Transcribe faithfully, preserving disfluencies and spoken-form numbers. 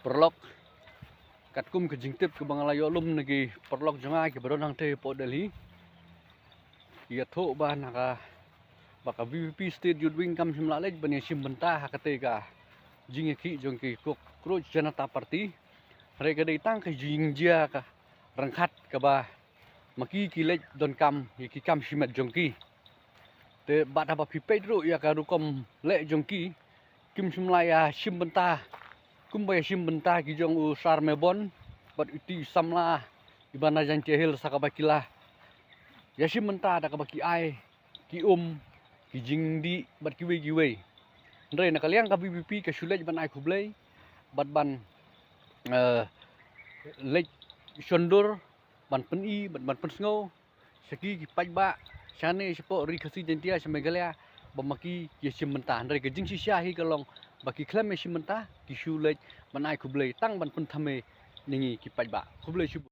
Paralok, katkum ka jingtip kaba nga la ïoh lum na ki paralok jong nga kiba don hangtei hapoh Delhi, ïathuh ba na ka, ba ka V P P State Youth Wing kam shym la leit ban ïashim bynta ha katei ka jingïakhih jong ki Cockroach Janata Party. Hynrei ka dei tang ka jingjia ka ryngkat kaba ma ki ki leit donkam ïa ki kam shimet jong ki. Te bad haba phi peit ruh ïa ka rukom leh jong ki, kim shym la ïashim bynta kumba ïashim bynta ki jong u Sar Mebon bad uti u samla i Banda Jaintia Hills, ha kaba ki la ïashim bynta da kaba ki ai ki um, ki jingdih bad kiwei kiwei. Hynrei na ka liang ka V P P ka shu leit ban ai khublei bad ban, eh, leit shondur ban pyni bad ban pynsngew sha ki ki paidbah shane shapoh Ri Khasi Jaiñtia sha Meghalaya ba ma ki ki ïashim bynta. Hynrei ka jingshisha hi ka long ba ki khlem ïashim bynta, ki shu leit ban ai khublei tang ban pynthame na ngi ki paidbah. Khublei shibun.